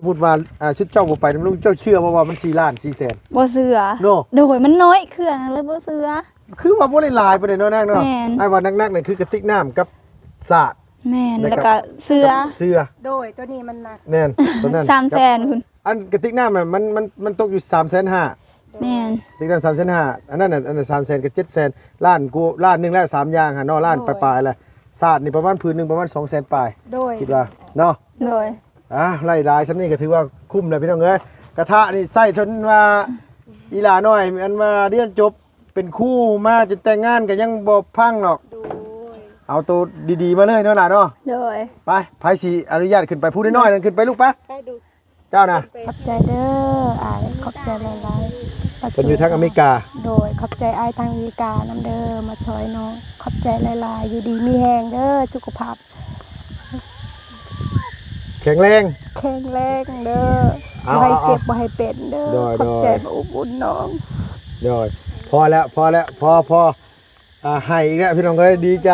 ສົມມຸດວ່າ ອ່າ ຊຸມເຈົ້າບໍ່ໄປນຳລຸງ ເຈົ້າເຊື່ອບໍ່ວ່າມັນສີ່ລ້ານສີ່ແສນ? ບໍ່ເຊື່ອ ເນາະ. ໂດຍ ມັນນ້ອຍເຄືອ ເລີຍບໍ່ເຊື່ອ. ຄືວ່າບໍ່ໄດ້ຫຼາຍປານໃດເນາະນາງເນາະ. ແມ່ນ. ອ້າຍວ່າໜັກໆນີ້ຄືກະຕິກນ້ຳກັບສາດ. ແມ່ນ. ແລ້ວກະ ແລ້ວກະເສື້ອ ກັບເສື້ອ. ໂດຍ ໂຕນີ້ມັນໜັກ. ແມ່ນ ໂຕນັ້ນ ສາມແສນພຸ້ນ. ອັນກະຕິກນ້ຳນະ ມັນ ມັນ ມັນຕົກຢູ່ສາມແສນຫ້າ. ແມ່ນ. ກະຕິກນ້ຳສາມແສນຫ້າ ອັນນັ້ນນະ ອັນນັ້ນສາມແສນກັບເຈັດແສນ ລ້ານກວ່າ ລ້ານໜຶ່ງແລ້ວ ສາມຢ່າງຫັ້ນເນາະ ລ້ານປາຍໆແຫຼະ. ໂດຍ. ສາດນີ້ປະມານຜືນໜຶ່ງປະມານສອງແສນປາຍ. ໂດຍ. ຄິດວ່າເນາະ. ໂດຍ. ອ່າ ໄລ່ຫຼາຍສ່ຳນີ້ກະຖືວ່າຄຸ້ມແລ້ວພີ່ນ້ອງເອີຍ. ກະທະນີ້ໃຊ້ຈົນວ່າ ອີ່ຫຼ້ານ້ອຍ ອັນວ່າຮຽນຈົບເປັນຄູມາຈົນແຕ່ງງານກະຍັງບໍ່ພັງດອກ. ໂດຍ. ເອົາໂຕດີໆມາເລີຍເນາະຫຼ້າເນາະ. ໂດຍ. ໄປ ໃຜຊິອະນຸຍາດຂຶ້ນໄປ? ຜູ້ນ້ອຍໆນັ້ນຂຶ້ນໄປລູກ ໄປ. ໄປດູ. ເຈົ້ານະ. ຂອບໃຈເດີອ້າຍ ຂອບໃຈຫຼາຍໆ. ເພິ່ນຢູ່ທາງອາເມລິກາ. ໂດຍ ຂອບໃຈອ້າຍທາງອາເມລິການຳເດີ ມາຊ່ອຍນ້ອງ. ຂອບໃຈຫຼາຍໆ ຢູ່ດີມີແຮງເດີ ສຸຂະພາບແຂງແຮງ ແຂງແຮງເດີ. ເອົາ ບໍ່ໃຫ້ເຈັບ ເອົາ ບໍ່ໃຫ້ເປັນເດີ. ໂດຍ ຂອບໃຈ ໂດຍ ມາອຸດໜູນນ້ອງ. ໂດຍ. ພໍແລ້ວ ພໍແລ້ວ ພໍ ພໍ. ອ່າ ໄຫ້ອີກແລ້ວພີ່ນ້ອງເອີຍ ດີໃຈ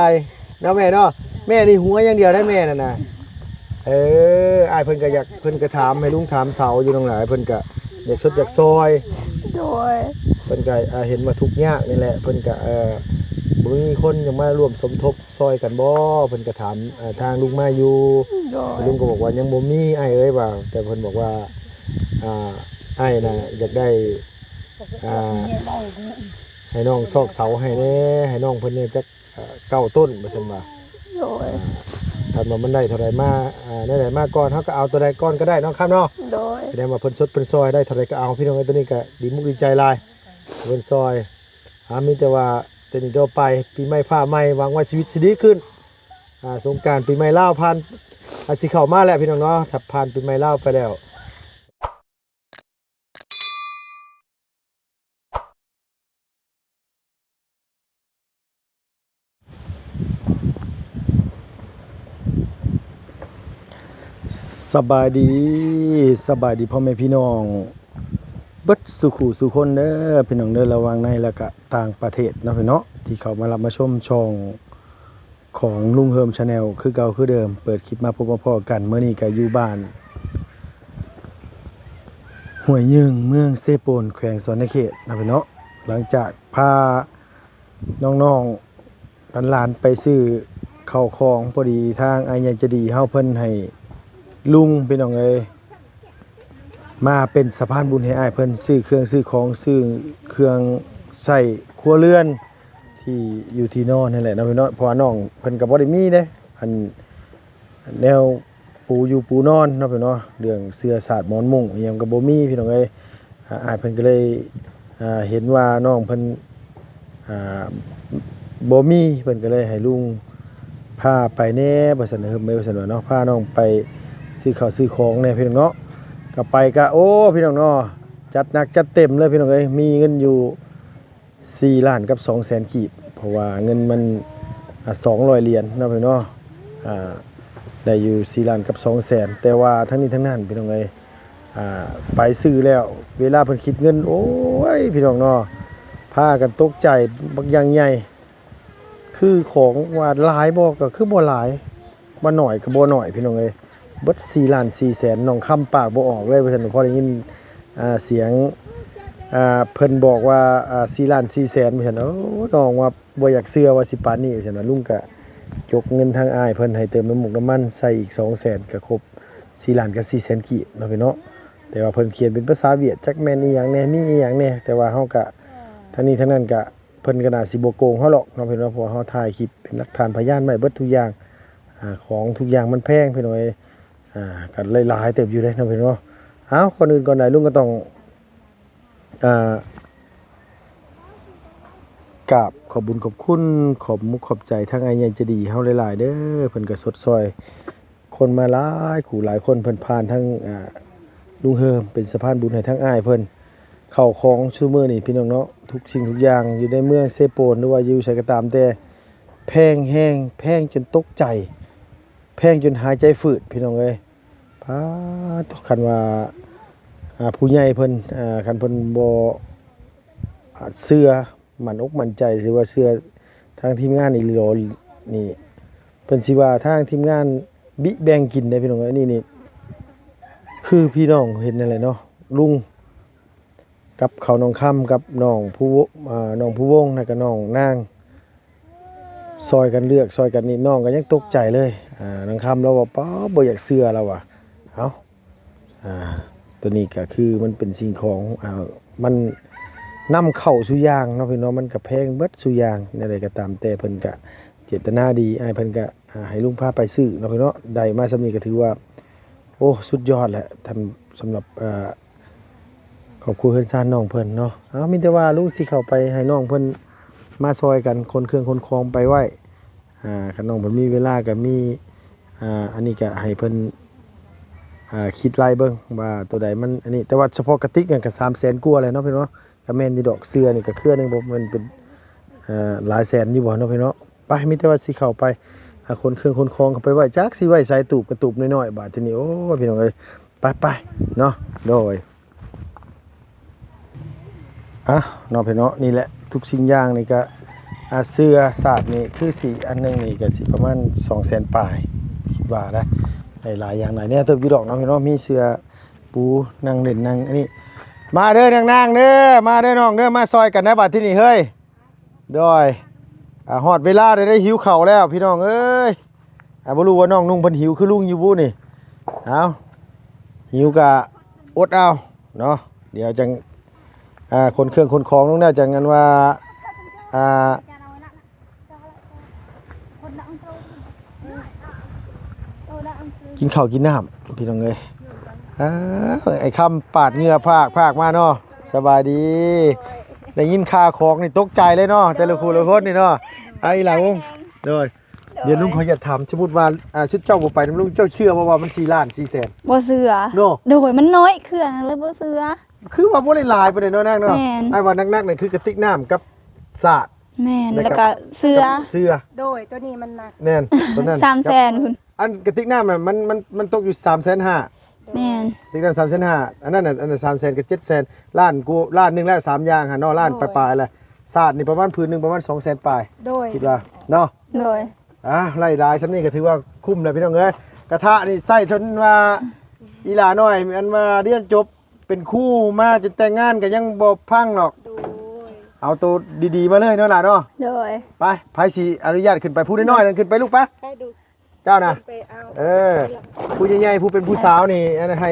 ເນາະແມ່ເນາະ. ແມ່ນີ້ຫົວຢ່າງດຽວໄດ໋ແມ່ນັ້ນນະ. ເອີ ອ້າຍເພິ່ນກະຢາກ ເພິ່ນກະຖາມໃຫ້ລຸງຖາມສາວຢູ່ນ້ອງຫຼາຍ ເພິ່ນກະຢາກຊົດຢາກຊ່ອຍ. ໂດຍ. ເພິ່ນກະ ອ່າ ເຫັນວ່າທຸກຍາກນີ້ແຫຼະ ເພິ່ນກະ ເອີ ບໍ່ມີຄົນຢາກມາຮ່ວມສົມທົບຊ່ອຍກັນບໍ່ ເພິ່ນກະຖາມ ອ່າ ທາງລຸງມາຢູ່. ໂດຍ. ລຸງກະບອກວ່າຍັງບໍ່ມີອ້າຍເອີຍວ່າ ແຕ່ເພິ່ນບອກວ່າ ອ່າ ອ້າຍນະຢາກໄດ້ ອ່າ ໃຫ້ນ້ອງຊອກເສົາໃຫ້ແດ່ ໃຫ້ນ້ອງເພິ່ນແດ່ຈັກ ເກົ້າຕົ້ນວ່າຊັ້ນວ່າ. ໂດຍ. ອ່າ ຄັນວ່າມັນໄດ້ເທົ່າໃດມາ ອ່າ ແນວໃດມາກ່ອນ ເຮົາກະເອົາໂຕໃດກ່ອນກະໄດ້ເນາະຄຳເນາະ. ໂດຍ. ສະແດງວ່າເພິ່ນຊົດເພິ່ນຊ່ອຍໄດ້ເທົ່າໃດກະເອົາ ພີ່ນ້ອງເອີຍ. ໂຕນີ້ກະດີມຸກດີໃຈຫຼາຍ ເພິ່ນຊ່ອຍ. ອ່າ ມີແຕ່ວ່າແຕ່ນີ້ຕໍ່ໄປ ປີໃໝ່ຟ້າໃໝ່ ຫວັງວ່າຊີວິດຊິດີຂຶ້ນ. ອ່າ ສົງການປີໃໝ່ລາວຜ່ານ ອາດຊິເຂົ້າມາແລ້ວພີ່ນ້ອງເນາະ ຖ້າຜ່ານປີໃໝ່ລາວໄປແລ້ວ. ສະບາຍດີ ສະບາຍດີພໍ່ແມ່ພີ່ນ້ອງເບິດສູ່ຄູ່ສູ່ຄົນເດີພີ່ນ້ອງເດີ ລະຫວ່າງໃນ ແລະກະຕ່າງປະເທດເນາະພີ່ນ້ອງ ທີ່ເຂົ້າມາຮັບມາຊົມຊ່ອງ ຂອງລຸງເຮີມ Channel ຄືເກົ່າຄືເດີມ ເປີດຄລິບມາພົບມາພໍ້ກັນ. ມື້ນີ້ກະຢູ່ບ້ານຫ້ວຍຍຶງ ເມືອງເຊໂປນ ແຂວງສະຫວັນນະເຂດເນາະພີ່ນ້ອງ. ຫຼັງຈາກພານ້ອງໆຫຼານໆໄປຊື້ເຂົ້າຂອງ ພໍດີທາງອ້າຍໃຫຍ່ໃຈດີເຮົາເພິ່ນໃຫ້ລຸງພີ່ນ້ອງເອີຍ ມາເປັນສະພານບຸນໃຫ້ອ້າຍເພິ່ນ ຊື້ເຄື່ອງຊື້ຂອງ ຊື້ເຄື່ອງໃຊ້ຄົວເຮືອນ ທີ່ຢູ່ທີ່ນອນຫັ້ນແຫຼະເນາະພີ່ນ້ອງ. ເພາະວ່ານ້ອງເພິ່ນກະບໍ່ໄດ້ມີເດ້ ອັນ ແນວປູຢູ່ປູນອນເນາະພີ່ນ້ອງເນາະ ເລື່ອງເສື່ອສາດໝອນມຸ້ງອີ່ຫຍັງກະບໍ່ມີພີ່ນ້ອງເອີຍ. ອາ ອ້າຍເພິ່ນກະເລີຍ ອາ ເຫັນວ່ານ້ອງເພິ່ນ ອາ ບໍ່ມີ ເພິ່ນກະເລີຍໃຫ້ລຸງພາໄປແດ່ວ່າຊັ້ນ ເຮີມເອີຍວ່າຊັ້ນວ່າເນາະ ພານ້ອງໄປຊື້ເຂົ້າຊື້ຂອງແດ່ພີ່ນ້ອງເນາະ. ກະໄປກະ ໂອ້ ພີ່ນ້ອງເນາະ ຈັດໜັກຈັດເຕັມເລີຍພີ່ນ້ອງເອີຍ. ມີເງິນຢູ່ ສີ່ລ້ານກັບສອງແສນກີບ ເພາະວ່າເງິນມັນ ອາ ສອງຮ້ອຍຫຼຽນເນາະພີ່ນ້ອງເນາະ ອາ ໄດ້ຢູ່ສີ່ລ້ານກັບສອງແສນ. ແຕ່ວ່າທັງນີ້ທັງນັ້ນພີ່ນ້ອງເອີຍ ອາ ໄປຊື້ແລ້ວ ເວລາເພິ່ນຄິດເງິນ ໂອ້ຍ ພີ່ນ້ອງເນາະ ພາກັນຕົກໃຈບັກຢ່າງໃຫຍ່ ຄືຂອງວ່າຫຼາຍບໍ່ ກະຄືບໍ່ຫຼາຍ ວ່າໜ້ອຍກະບໍ່ໜ້ອຍພີ່ນ້ອງເອີຍ. ເບິດສີ່ລ້ານສີ່ແສນ ນ້ອງຄຳປາກບໍ່ອອກເລີຍວ່າຊັ້ນ. ພໍໄດ້ຍິນ ອາ ສຽງ ອາ ເພິ່ນບອກວ່າ ອາ ສີ່ລ້ານສີ່ແສນວ່າຊັ້ນ. ໂອ້ ນ້ອງວ່າບໍ່ຢາກເຊື່ອວ່າຊິປານນີ້ວ່າຊັ້ນ. ລຸງກະຈົກເງິນທາງອ້າຍເພິ່ນໃຫ້ເຕີມນ້ຳມັນ ນ້ຳມັນໃສ່ອີກສອງແສນ ກະຄົບສີ່ລ້ານກັບສີ່ແສນກີບເນາະພີ່ນ້ອງ. ແຕ່ວ່າເພິ່ນຂຽນເປັນພາສາຫວຽດ ຈັກແມ່ນອີ່ຫຍັງແດ່ ມີອີ່ຫຍັງແດ່ ແຕ່ວ່າເຮົາກະ ທັງນີ້ທັງນັ້ນກະ ເພິ່ນກະໜ້າຊິບໍ່ໂກງເຮົາດອກເນາະພີ່ນ້ອງ ເພາະວ່າເຮົາຖ່າຍຄລິບເປັນຫຼັກຖານພະຍານໄວ້ເບິດທຸກຢ່າງ. ອາ ຂອງທຸກຢ່າງມັນແພງພີ່ນ້ອງເອີຍ ອາ ກະຫຼາຍໆເຕີບຢູ່ເດ້ເນາະພີ່ນ້ອງເນາະ. ເອົ້າ ກ່ອນອື່ນກ່ອນໃດ ລຸງກະຕ້ອງ ອາ ກາບຂອບບຸນຂອບຄຸນ ຂອບມຸກຂອບໃຈທາງອ້າຍໃຫຍ່ໃຈດີເຮົາຫຼາຍໆເດີ ເພິ່ນກະຊົດຊ່ອຍ ຄົນມາຫຼາຍຄູ່ຫຼາຍຄົນ ເພິ່ນຜ່ານທາງ ອາ ລຸງເຮີມ ເປັນສະພານບຸນໃຫ້ທາງອ້າຍເພິ່ນ. ເຂົ້າຂອງຊຸມື້ນີ້ພີ່ນ້ອງເນາະ ທຸກສິ່ງທຸກຢ່າງຢູ່ໃນເມືອງເຊໂປນ ຫຼືວ່າຢູ່ໃສກະຕາມແຕ່ ແພງແຮງ ແພງຈົນຕົກໃຈ ແພງຈົນຫາຍໃຈຝືດພີ່ນ້ອງເອີຍ. ປາດໂທ້ ຄັນວ່າ ອາ ຜູ້ໃຫຍ່ເພິ່ນ ອາ ຄັນເພິ່ນບໍ່ ອາ ເຊື່ອ ໝັ້ນອົກໝັ້ນໃຈ ຫຼືວ່າເຊື່ອທາງທີມງານອີ່ຫຼີນີ້ ເພິ່ນຊິວ່າທາງທີມງານບິແບ່ງກິນເດ້ພີ່ນ້ອງເອີຍ. ນີ້ ນີ້ ຄືພີ່ນ້ອງເຫັນນັ້ນແຫຼະເນາະ ລຸງກັບເຂົາ ນ້ອງຄຳກັບນ້ອງພູວົງ ອ່າ ນ້ອງພູວົງ ແລ້ວກໍນ້ອງນາງ ຊ່ອຍກັນເລືອກ ຊ່ອຍກັນນີ້ ນ້ອງກໍຍັງຕົກໃຈເລີຍ. ອ່າ ນາງຄຳລາວວ່າ ປ້າ ບໍ່ຢາກເຊື່ອ ລາວວ່າ. ເອົ້າ ອ່າ ໂຕນີ້ກໍຄືມັນເປັນສິ່ງຂອງ ອ່າ ມັນນຳເຂົ້າສູ່ຢ່າງເນາະພີ່ນ້ອງ ມັນກໍແພງເບິດສູ່ຢ່າງ. ແນວໃດກໍຕາມແຕ່ ເພິ່ນກໍເຈດຕະນາດີ ອ້າຍເພິ່ນກໍ ອ່າ ໃຫ້ລຸງພາໄປຊື້ເນາະພີ່ນ້ອງ. ໄດ້ມາສ່ຳນີ້ກໍຖືວ່າ ໂອ້ ສຸດຍອດແຫຼະ ທ່ານ ສຳລັບ ເອີ ຄອບຄົວເຮືອນຊານນ້ອງເພິ່ນເນາະ. ເອົາ ມີແຕ່ວ່າລຸງຊິເຂົ້າໄປໃຫ້ນ້ອງເພິ່ນມາຊ່ອຍກັນຂົນເຄື່ອງຂົນຂອງໄປໄວ້. ອ່າ ຄັນນ້ອງເພິ່ນມີເວລາກໍມີ ອ່າ ອັນນີ້ກໍໃຫ້ເພິ່ນ ອ່າ ຄິດໄລ່ເບິ່ງວ່າໂຕໃດມັນອັນນີ້ ແຕ່ວ່າສະເພາະກະຕິກນັ້ນກໍສາມແສນກວ່າແລ້ວເນາະພີ່ນ້ອງເນາະ. ກໍແມ່ນຢູ່ດອກ ເສື້ອນີ້ກໍເຄືອໜຶ່ງບໍ່ແມ່ນເປັນ ເອີ ຫຼາຍແສນຢູ່ບໍ່ເນາະພີ່ນ້ອງ. ໄປ ມີແຕ່ວ່າຊິເຂົ້າໄປ ອ່າ ຂົນເຄື່ອງຂົນຂອງເຂົ້າໄປໄວ້ ຈັກຊິໄວ້ໃສ ຕູບກະຕູບນ້ອຍໆ ບາດທີນີ້. ໂອ້ຍ ພີ່ນ້ອງເອີຍ ໄປໆ ເນາະ. ໂດຍ ອ່ະ ເນາະພີ່ນ້ອງເນາະ ນີ້ແຫຼະ ທຸກສິ່ງຢ່າງນີ້ກະ ອ່າ ເສື້ອສາດນີ້ຄືຊິ ອັນໜຶ່ງນີ້ກະຊິປະມານສອງແສນປາຍ ຄິດວ່ານະ. ໄດ້ຫຼາຍຢ່າງຫຼາຍແນວເຕີບຢູ່ດອກເນາະພີ່ນ້ອງເນາະ ມີເສື້ອ ປູນັ່ງຫຼິ້ນນັ່ງອັນນີ້. ມາເດີນາງໆເດີ ມາເດີນ້ອງເດີ ມາຊ່ອຍກັນນະບາດທີນີ້ເຮີ້ຍ. ໂດຍ ອ່າ ຮອດເວລາແລ້ວເດ້ ຫິວເຂົ້າແລ້ວພີ່ນ້ອງເອີຍ. ອ່າ ບໍ່ຮູ້ວ່ານ້ອງນຸ່ງເພິ່ນຫິວຄືລຸງຢູ່ບໍ່ນີ້. ເອົາ ຫິວກະອົດເອົາເນາະ ດຽວຈັ່ງ ອ່າ ຂົນເຄື່ອງຂົນຂອງລົງແລ້ວຈັ່ງອັນວ່າ ອ່າ ກິນເຂົ້າກິນນ້ຳພີ່ນ້ອງເອີຍ. ອ້າວ ໄອ້ຄຳປາດເຫື່ອພາກໆມາເນາະ. ສະບາຍດີ ໄດ້ຍິນຂ່າວຂອງນີ້ຕົກໃຈເລີຍເນາະ ແຕ່ລະຄູ່ລະຄົນນີ້ເນາະ. ອ້າຍ ອີ່ຫຼ້າວົງ ໂດຍ ໂດຍ ດຽວລຸງຂໍຢາກຖາມ ສົມມຸດວ່າ ອ່າ ຊຸມເຈົ້າບໍ່ໄປນຳລຸງ ເຈົ້າເຊື່ອບໍ່ວ່າມັນສີ່ລ້ານສີ່ແສນ? ບໍ່ເຊື່ອເນາະ. ໂດຍ ມັນນ້ອຍເຄື່ອງເລີຍບໍ່ເຊື່ອ. ຄືວ່າບໍ່ໄດ້ຫຼາຍປານໃດເນາະນາງເນາະ. ແມ່ນ ອ້າຍວ່າໜັກໆນີ້ຄືກະຕິກນ້ຳກັບສາດ. ແມ່ນ ແລ້ວກໍ ແລ້ວກໍເສື້ອ ເສື້ອ. ໂດຍ ໂຕນີ້ມັນໜັກ ແມ່ນ ໂຕນັ້ນ ສາມແສນພຸ້ນ. ອັນກະຕິກນ້ຳນະ ມັນ ມັນ ມັນຕົກຢູ່ສາມແສນຫ້າ. ແມ່ນ ກະຕິກນ້ຳສາມແສນຫ້າ ອັນນັ້ນນະ ອັນນັ້ນສາມແສນກັບເຈັດແສນ ລ້ານກວ່າ ລ້ານໜຶ່ງແລ້ວ ສາມຢ່າງຫັ້ນເນາະ ລ້ານປາຍໆແຫຼະ. ສາດນີ້ປະມານຜືນໜຶ່ງປະມານສອງແສນປາຍ ໂດຍ ຄິດວ່າເນາະ. ໂດຍ ອ່າ ໄດ້ຫຼາຍສ່ຳນີ້ກໍຖືວ່າຄຸ້ມແລ້ວພີ່ນ້ອງເອີຍ. ກະທະນີ້ໃຊ້ຈົນວ່າ ອີ່ຫຼ້ານ້ອຍ ອັນວ່າຮຽນຈົບເປັນຄູມາຈົນແຕ່ງງານກໍຍັງບໍ່ພັງດອກ. ໂດຍ ເອົາໂຕດີໆມາເລີຍເນາະຫຼ້າເນາະ. ໂດຍ ໄປ ໃຜຊິອະນຸຍາດຂຶ້ນໄປ ຜູ້ນ້ອຍໆນັ້ນຂຶ້ນໄປລູກໄປ. ໄປດູ ເຈົ້ານະ ໄປເອົາ ເອີ ຜູ້ໃຫຍ່ໆ ຜູ້ເປັນຜູ້ສາວນີ້ ອັນໃຫ້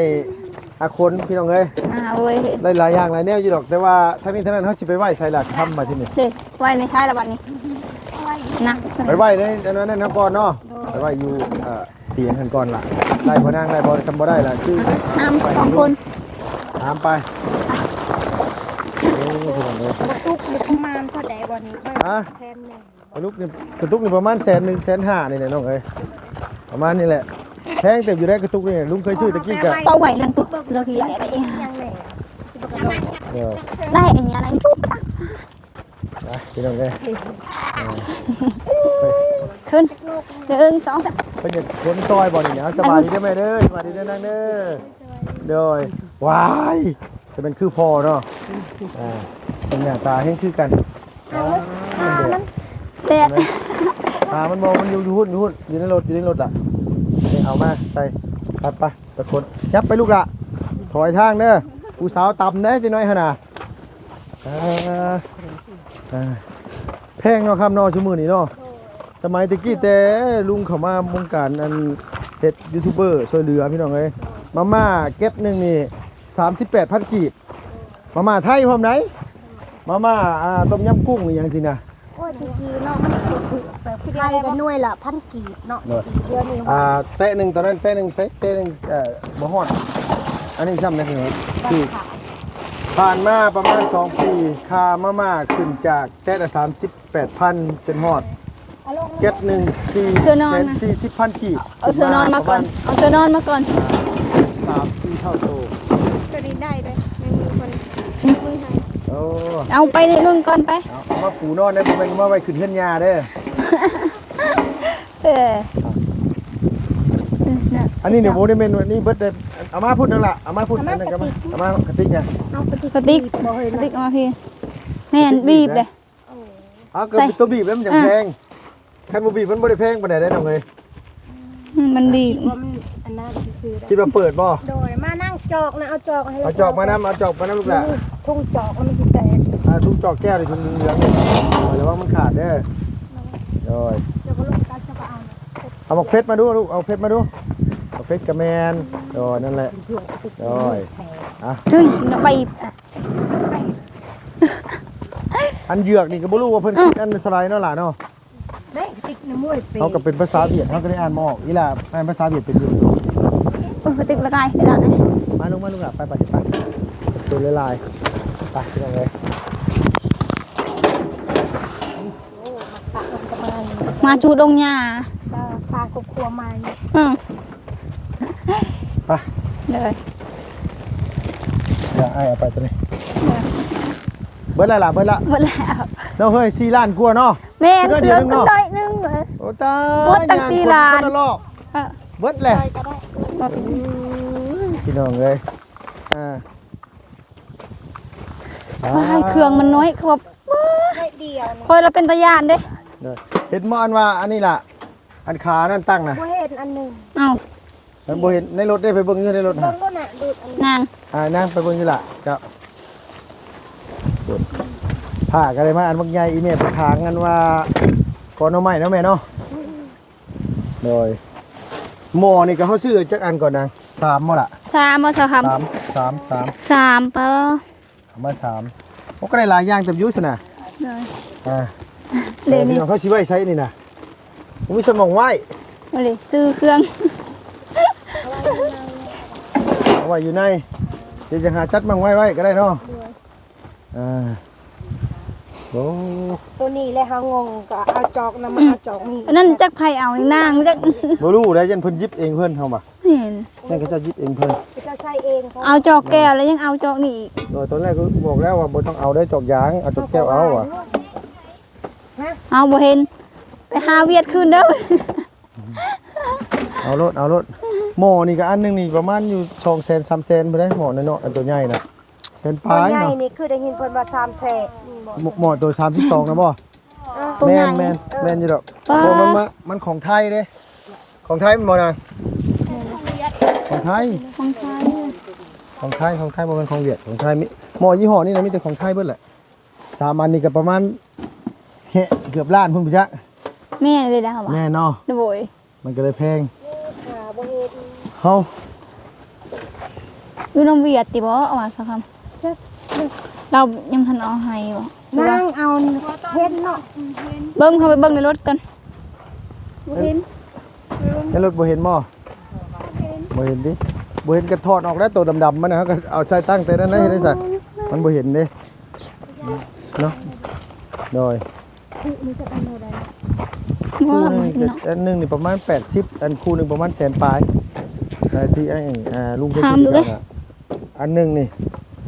ອາຄົນພີ່ນ້ອງເອີຍ. ອ່າ ໂອ້ຍ ໄດ້ຫຼາຍຢ່າງຫຼາຍແນວຢູ່ດອກ ແຕ່ວ່າທັງນີ້ທັງນັ້ນເຮົາຊິໄປໄວ້ໃສລະຄຳບາດທີນີ້? ເດ້ ໄວ້ໃນທ້າຍລະບາດນີ້ນະ ໄປໄວ້ໃນອັນນັ້ນນະກ່ອນເນາະ. ໂດຍ ໄປໄວ້ຢູ່ ເອີ ຕຽງຫັ້ນກ່ອນລະ. ໄດ້ບໍ່ນາງ ໄດ້ບໍ່? ຄັນບໍ່ໄດ້ລະຄື ຫາມສອງຄົນ ຫາມໄປ. ໂອ້ ພີ່ນ້ອງເອີຍ ກະຕຸກຢູ່ປະມານເທົ່າໃດບໍ່ນີ້? ຮະ? ແສນໜຶ່ງ. ກະຕຸກນີ້ ກະຕຸກນີ້ປະມານແສນໜຶ່ງ ແສນຫ້ານີ້ແຫຼະນ້ອງເອີຍ ປະມານນີ້ແຫຼະ. ແພງເຕີບຢູ່ໄດ໋ກະຕຸກນີ້ ລຸງເຄີຍຊື້ຕະກີ້ກະ ເອົາໄວ້ນຳຕຸກ ເລີກໃຫຍ່ໄດ້ ຍັງແນ່ ເອີ ໄດ້ອັນນີ້ອະໄລ ໄປພີ່ນ້ອງເອີຍ. ຂຶ້ນ ໜຶ່ງ ສອງ ສາມ ເພິ່ນຢາກຂົນຊ່ອຍບໍ່ນີ້ນະ. ສະບາຍດີເດີແມ່ເດີ ສະບາຍດີເດີນາງເດີ. ໂດຍ ວ້າຍ ຈະແມ່ນຄືພໍ່ເນາະ. ອ່າ ເປັນໜ້າຕາແຮງຄືກັນ. ເອົາ ອ່າ ຂາມັນ ແດດ ເຫັນໄໝ? ຂາມັນບໍ່ ມັນຢູ່ ຢູ່ພຸ້ນ ຢູ່ພຸ້ນ ຢູ່ໃນລົດ ຢູ່ໃນລົດລະ. ເອົາມາໃສ່ ໄປ ໄປ ໄປຂົນ ຍັບໄປລູກລະ ຖອຍທາງເດີ. ຜູ້ສາວຕຳເດ້ ຈັກໜ້ອຍຫັ້ນນະ. ອ່າ ອ່າ ແພງເນາະ ຄຳເນາະ ຊຸມື້ນີ້ເນາະ. ສະໄໝແຕ່ກີ້ແຕ່ລຸງເຂົ້າມາວົງການ ອັນເຮັດຢູທູບເບີຊ່ວຍເຫຼືອ ພີ່ນ້ອງເອີຍ ມາມ່າແກັດໜຶ່ງນີ້ ສາມສິບແປດພັນກີບ. ມາມ່າໄທພ້ອມໃດ໋ ມາມ່າ ອ່າ ຕົ້ມຍຳກຸ້ງອີ່ຫຍັງຊີ້ນະ. ໂອ້ຍ ແຕ່ກີ້ເນາະ ມັນຖືກແບບ ຂາຍກັນໜ່ວຍລະພັນກີບເນາະ. ດຽວນີ້ ອ່າ ແຕະໜຶ່ງ ຕອນນັ້ນແຕະໜຶ່ງໃສ່ ແຕະໜຶ່ງ ເອີ ບໍ່ຮອດ ອັນນີ້ຊ້ຳນະ ຄືຜ່ານມາປະມານສອງປີ ຄ່າມາມ່າຂຶ້ນຈາກແຕະລະສາມສິບແປດພັນ ຈົນຮອດ ແກັດໜຶ່ງ ສີ່ ເສື້ອນອນນະ ສີ່ສິບພັນກີບ. ເອົາເສື້ອນອນມາກ່ອນ ເອົາເສື້ອນອນມາກ່ອນ. ອ່າ ສາມສີ່ເທົ່າໂຕ. ໂຕນີ້ໄດ້ເດ້ ຍັງມີຄົນ ຍັງມີໃຫ້. ໂອ້ ເອົາໄປໜຶ່ງກ່ອນໄປ. ເອົາ ເອົາມາປູນອນເດີ ບໍ່ແມ່ນມາໄວ້ຂຶ້ນເຮືອນຍ່າເດີ. ເອີ ອັນນີ້ນີ້ບໍ່ໄດ້ແມ່ນ ອັນນີ້ເບິດເດ້. ເອົາມາພຸ້ນນັ້ນລະ ເອົາມາພຸ້ນ ອັນນັ້ນກໍມາ ເອົາມາກະຕິກນະ. ເອົາກະຕິກ ກະຕິກ ກະຕິກເອົາມາພີ້. ແມ່ນ ກະຕິກບີບເດ້. ເອົາ ກໍ ໃສ່ ໂຕບີບແລ້ວມັນຈັ່ງແພງ. ອ່າ ຄັນບໍ່ບີບມັນບໍ່ໄດ້ແພງປານໃດເດ້ນ້ອງເອີຍ. ອືມ ມັນດີດ ວ່າມັນອັນນັ້ນຊື່ໆ ຄິດວ່າເປີດບໍ່? ໂດຍ ມານັ່ງຈອກນະ ເອົາຈອກໃຫ້ ເອົາຈອກມານຳ ເອົາຈອກມານຳລູກຫຼ້າ ທຸງຈອກແລ້ວມັນຊິແຕກ ອ່າ ທຸງຈອກແກ້ວທີ່ທຸງເຫຼືອງໆ ນີ້ ລະວັງມັນຂາດເດີ ໂດຍ ເອົາໝາກເຜັດມາດູລູກ ເອົາເຜັດມາດູ ໝາກເຜັດກະແມ່ນ ໂດຍ ນັ້ນແຫຼະ ໂດຍ ອ່ະ ເຖິງນະ ໃບ ອັນເຍືອກນີ້ກະບໍ່ຮູ້ວ່າເພິ່ນຄິດອັນເທົ່າໃດເນາະຫຼ້າເນາະ ໄດ້ຕິດນຳມວຍເປ ເຮົາກະເປັນພາສາຫວຽດ ເຮົາກະໄດ້ອ່ານບໍ່ອອກ ອີຫຼ້າອ່ານພາສາຫວຽດເປັນຢູ່ ໂອ້ຍ ບໍ່ຕິດລະກາຍ ໄດ້ລະ ມາລົງມາລູກຫຼ້າ ໄປ ໄປ ໄປ ໂຕຫຼາຍໆ ໄປ ພີ່ນ້ອງເອີຍ ມາຈູດົງຫຍ້າ ເອີ ສ້າງຄອບຄົວໃໝ່ ອື ໄປ ເລີຍ ດຽວອ້າຍເອົາໄປໂຕນີ້ ເບິດແລ້ວລະ ເບິດລະ ເບິດແລ້ວ ເນາະເຮີ້ຍ ສີ່ລ້ານກວ່າເນາະ ແມ່ນ ເຄື່ອງໜ້ອຍໜຶ່ງເນາະ ໂອ້ຕາຍ ໝົດຕັ້ງສີ່ລ້ານ ເບິດແລ້ວ ພີ່ນ້ອງເອີຍ ອ່າ ວ້າຍ ເຄື່ອງມັນນ້ອຍ ຄືວ່າ ຂ້ອຍລະເປັນຕາຢ້ານເດ້ ເຫັນບໍ່ ອັນວ່າອັນນີ້ລະ ອັນຂານັ້ນຕັ້ງນະ ບໍ່ເຫັນອັນໜຶ່ງ ເອົ້າ ມັນບໍ່ເຫັນໃນລົດເດ້ ໄປເບິ່ງຢູ່ໃນລົດ ເບິ່ງໂລດນະ ດູດອັນ ນາງ ອ່າ ນາງໄປເບິ່ງຢູ່ລະ ເຈົ້າ ຜ້າກະໄດ້ມາອັນບັກໃຫຍ່ ອີ່ແມ່ໄປຖາງອັນວ່າ ກອໜໍ່ໄມ້ເນາະແມ່ເນາະ ໂດຍ ໝໍ້ນີ້ກະເຮົາຊື້ຈັກອັນກ່ອນນາງ ສາມບໍ່ລະ ສາມບໍ່ ສາມ ສາມ ສາມ ສາມ ປະ ເອົາມາສາມ ໂອ້ ກະໄດ້ຫຼາຍຢ່າງເຕີບຢູ່ຊັ້ນນະ ໂດຍ ອ່າ ເດນີ້ ເຂົາຊິໄວ້ໃສນີ້ນະ ບໍ່ມີສ່ວນໝ່ອງໄວ້ ເອົາເດ ຊື້ເຄື່ອງ ເອົາໄວ້ຢູ່ໃນ ດຽວຈະຫາຈັດໝ່ອງໄວ້ໄວ້ກະໄດ້ເນາະ ໂດຍ ອ່າ ໂອ້ ໂຕນີ້ແຫຼະເຮົາງົງ ກະເອົາຈອກນັ້ນມາເອົາຈອກນີ້ ອັນນັ້ນຈັກໃຜເອົານາງຈັກ ບໍ່ຮູ້ໄດ໋ ຢ້ານເພິ່ນຢິບເອງເພິ່ນ ເຮົາວ່າ ແມ່ນ ແມ່ນເຂົາເຈົ້າຢິບເອງເພິ່ນ ເຂົາເຈົ້າໃສ່ເອງ ເອົາຈອກແກ້ວແລ້ວຍັງເອົາຈອກນີ້ອີກ ໂດຍ ຕອນແລກກະບອກແລ້ວວ່າບໍ່ຕ້ອງເອົາໄດ້ຈອກຢາງ ເອົາຈອກແກ້ວເອົາວ່າ ເອົາ ບໍ່ເຫັນ ໄປຫາຫວຽດຄືນເດີ ເອົາໂລດ ເອົາໂລດ ໝໍ້ນີ້ກະອັນໜຶ່ງນີ້ປະມານຢູ່ສອງແສນ ສາມແສນພຸ້ນເດ້ ໝໍ້ນ້ອຍໆ ອັນໂຕໃຫຍ່ນະ ແສນປາຍເນາະ ໂຕໃຫຍ່ນີ້ຄືໄດ້ຍິນເພິ່ນວ່າສາມແສນ ໝໍ້ໂຕສາມສິບສອງນະບໍ່? ໂຕໃຫຍ່ ແມ່ນ ແມ່ນ ແມ່ນຢູ່ດອກ ເພາະມັນ ມັນຂອງໄທເດ້ ຂອງໄທແມ່ນບໍ່ນາງ? ຂອງໄທ ຂອງໄທ ຂອງໄທ ຂອງໄທ ບໍ່ແມ່ນຂອງຫວຽດ ຂອງໄທ ມີ ໝໍ້ຍີ່ຫໍ້ນີ້ນະ ມີແຕ່ຂອງໄທເບິດແຫຼະ ສາມອັນນີ້ກະປະມານ ແຮະ ເກືອບລ້ານພຸ້ນພຸ້ນຈັກ ແມ່ນເລີຍນະ ເຮົາວ່າ ແມ່ນເນາະ ໂດຍ ມັນກະເລີຍແພງ ເຮົາ ຢູ່ນຳຫວຽດຕິບໍ່ ວ່າຊະຄຳ ລາວຍັງທັນເອົາໃຫ້ບໍ່ ນາງເອົາ ເຫັນເນາະ ເບິ່ງ ເຮົາໄປເບິ່ງໃນລົດກັນ ບໍ່ເຫັນ ໃນລົດບໍ່ເຫັນບໍ່? ບໍ່ເຫັນຕິ ບໍ່ເຫັນກະຖອດອອກແລ້ວ ໂຕດຳໆ ມັນນະ ເຮົາກະເອົາໃສ່ຕັ້ງແຕ່ນັ້ນໄດ້ ເຮັດໄດ້ຊະ ມັນບໍ່ເຫັນເດ້ ເນາະ ໂດຍ ຄູ່ໜຶ່ງກະອັນໜຶ່ງນີ້ປະມານແປດສິບ ອັນຄູ່ໜຶ່ງປະມານແສນປາຍ ທີ່ ອ່າ ລຸງເພິ່ນຊື້ກັນນະ ອັນໜຶ່ງນີ້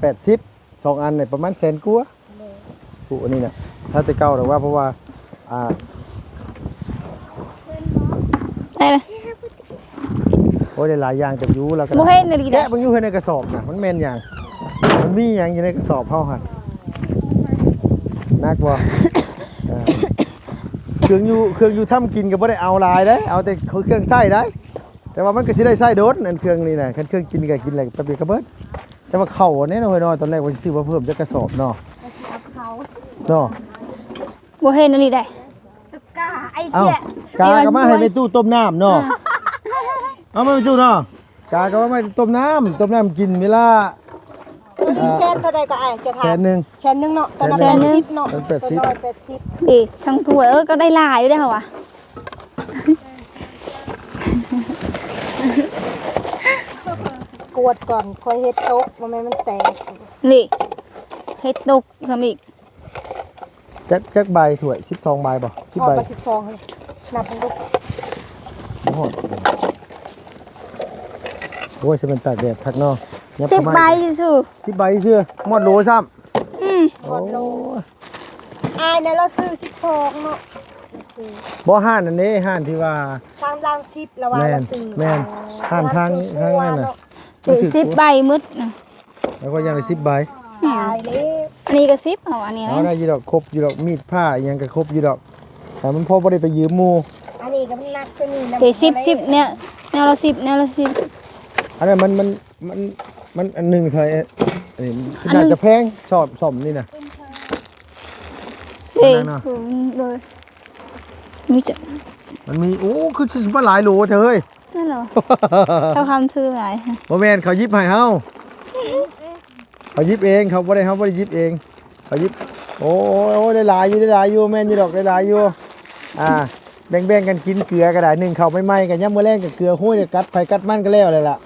ແປດສິບ ສອງອັນນີ້ປະມານແສນກວ່າ ໂດຍ ຜູ້ອັນນີ້ນະ ຖ້າແຕ່ເກົ່າແຕ່ວ່າ ເພາະວ່າ ອ່າ ໄດ້ລະ ໂອ້ຍ ໄດ້ຫຼາຍຢ່າງເຕີບຢູ່ ລະກະບໍ່ເຫັນອີ່ຫຼີ ແກະເບິ່ງຢູ່ໃນກະສອບນະ ມັນແມ່ນຫຍັງ ມັນມີຫຍັງຢູ່ໃນກະສອບເຮົາຫັ້ນ ໜັກບໍ່? ເອີ ເຄື່ອງຢູ່ ເຄື່ອງຢູ່ທຳກິນກະບໍ່ໄດ້ເອົາຫຼາຍເດ້ ເອົາແຕ່ເຄື່ອງໃຊ້ໄດ໋ ແຕ່ວ່າມັນກະຊິໄດ້ໃຊ້ດົນ ອັນເຄື່ອງນີ້ນະ ຄັນເຄື່ອງກິນກະກິນແລ້ວແປັບດຽວກະເບິດ ແຕ່ວ່າເຂົ້າອັນນີ້ເນາະ ເຮີ້ຍເນາະ ຕອນແລກວ່າຊິຊື້ມາເພີ່ມຈັກກະສອບເນາະ ເນາະ ບໍ່ເຫັນອີ່ຫຼີໃດ໋ ກາ ເອົ້າ ກາກະມາໃຫ້ແມ່ຕູ້ຕົ້ມນ້ຳເນາະ ເອົາມາແມ່ຕູ້ເນາະ ກາກະມາໃຫ້ຕົ້ມນ້ຳ ຕົ້ມນ້ຳກິນເວລາ ແສນເທົ່າໃດກະອ້າຍ ຈະຖາມ ແສນໜຶ່ງ ແສນໜຶ່ງເນາະ ຕອນນັ້ນແປດສິບເນາະ ຕອນນັ້ນແປດສິບ ເດ ທັງຖ້ວຍ ເອີ ກະໄດ້ຫຼາຍຢູ່ເດ້ເຮົາວ່າ ກວດກ່ອນ ຂ້ອຍເຮັດຕົກ ບໍ່ແມ່ນມັນແຕກ ນີ້ ເຮັດຕົກຊ້ຳອີກ ຈັກ ຈັກໃບຖ້ວຍ ສິບສອງໃບບໍ່? ສິບໃບ ສິບສອງ ນັບເບິ່ງດູ ບໍ່ຮອດ ໂອ້ຍ ຊິແມ່ນຕາກແດດຄັກເນາະ ສິບໃບຊື່ ສິບໃບຊື່ ໝົດໂລຊ້ຳ ອືມ ໂອ້ຍ ອ້າຍນັ້ນລາວຊື້ສິບສອງເນາະ ບໍ່ ຮ້ານອັນນີ້ ຮ້ານທີ່ວ່າ ສາມລ້ານສິບລະວ່າ ແມ່ນ ລາວຊື້ ແມ່ນ ຮ້ານທາງ ທາງນັ້ນນະ ເອີ ສິບໃບໝົດນະ ແລ້ວກະຍັງໄດ້ສິບໃບ ຕາຍແລ້ວ ອັນນີ້ກະສິບ ເອົາອັນນີ້ ເອົາໄດ້ຢູ່ດອກ ຄົບຢູ່ດອກ ມີດພ້າອີ່ຫຍັງກະຄົບຢູ່ດອກ ແຕ່ມັນພໍບໍ່ໄດ້ໄປຢືມໝູ່ ອັນນີ້ກະມັນໜັກ ໂຕນີ້ນະ ເດ ສິບ ສິບ ແນວ ແນວລະສິບ ແນວລະສິບ ອັນນັ້ນມັນ ມັນ ມັນ ມັນອັນໜຶ່ງເທົ່າໃດ? ອັນນີ້ ອັນໜຶ່ງ ໜ້າຈະແພງ ຊອບ ຊອບນີ້ນະ ເດ້ ເນາະ ໂດຍ ມີຈັກ ມັນມີ ໂອ້ ຄືຊິບໍ່ຫຼາຍໂຫຼແທ້ເຮີ້ຍ. ນັ້ນເນາະ ເຈົ້າຄຳຊື້ຫຼາຍ ບໍ່ແມ່ນ ເຂົາຫຍິບໃຫ້ເຮົາ ເຂົາຫຍິບເອງ ເຂົາບໍ່ໄດ້ ເຮົາບໍ່ໄດ້ຫຍິບເອງ ເຂົາຫຍິບ. ໂອ້ຍ ໂອ້ຍ ໄດ້ຫຼາຍຢູ່ ໄດ້ຫຼາຍຢູ່ ແມ່ນຢູ່ດອກ ໄດ້ຫຼາຍຢູ່. ອ່າ ແບ່ງໆກັນກິນ ເກືອກໍໄດ້ ໜຶ້ງເຂົ້າໃໝ່ໆ ກໍຍາມມື້ແລງກໍເກືອ ໂອ້ຍ ກັດໃຜກັດມັນກໍແລ້ວແລ້ວລະ